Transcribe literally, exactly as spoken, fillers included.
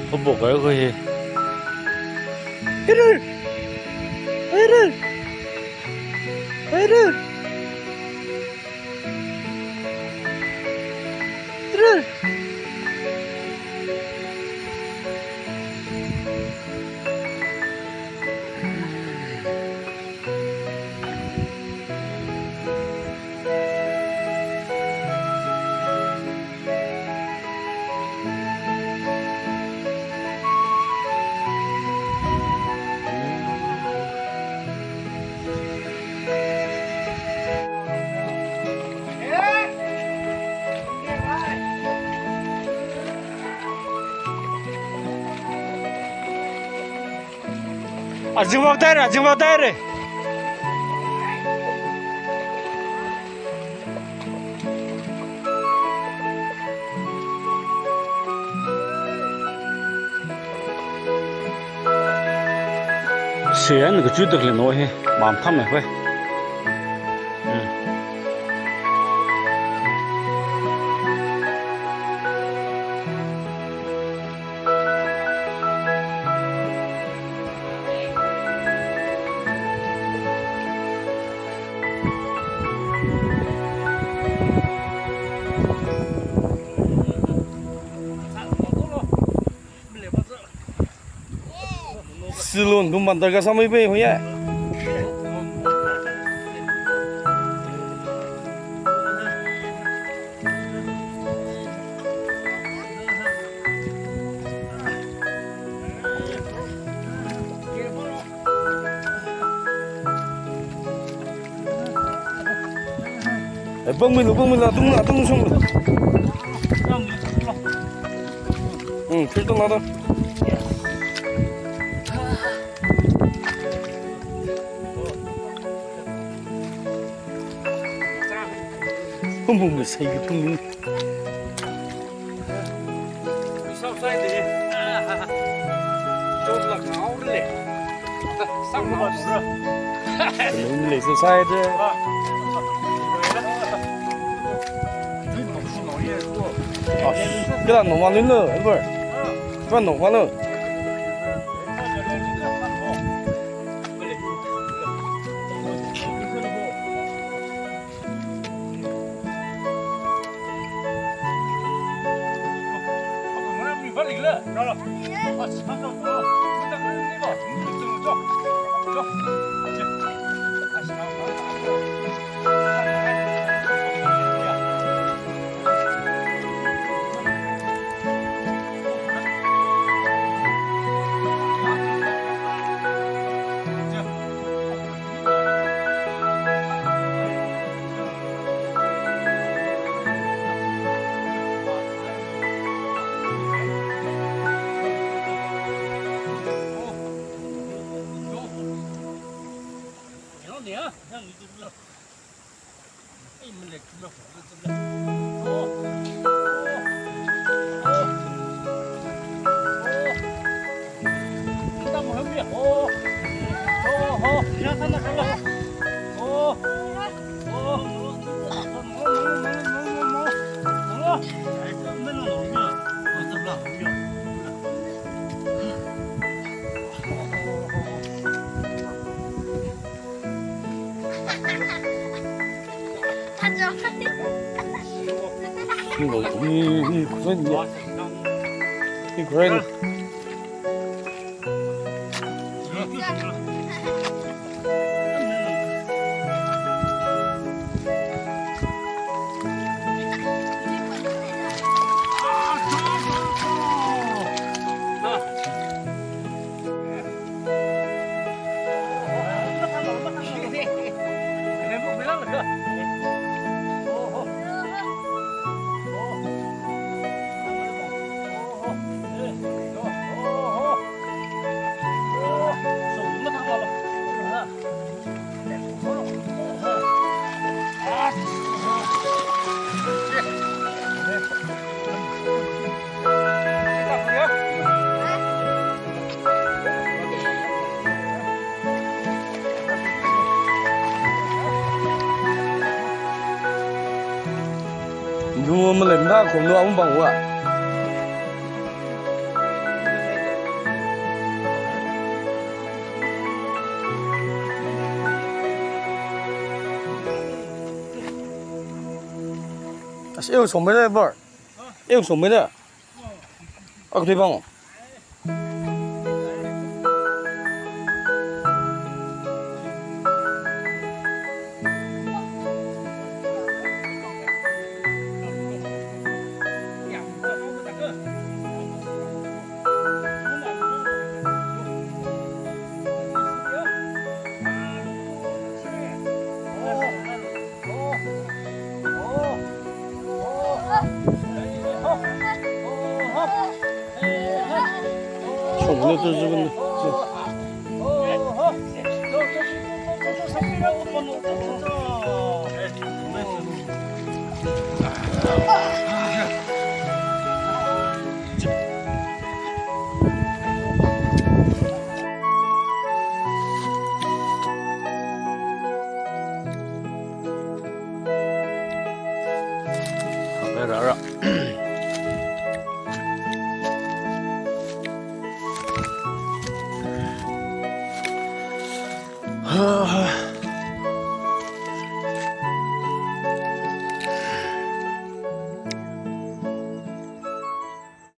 Phapok kai ko hi. Hirur! Hirur! Hirur! Hirur! Azingvak taire, azingvak taire. Siyan kachu tak le no he, mam tham me kwe. Hmm. Silon dum bandar ka samai pe hoya. Eh, pangmilu, pangmilu, atung, atung sunglu. Hmm, filter la to. Pum pum, sai ki pum. Lei sai de. Ah, kira normal lo, Albert. Kira normal lo. Lu malemda khonglu aum bang wa. As eu somele bar. Eu somele. Ak tui bang.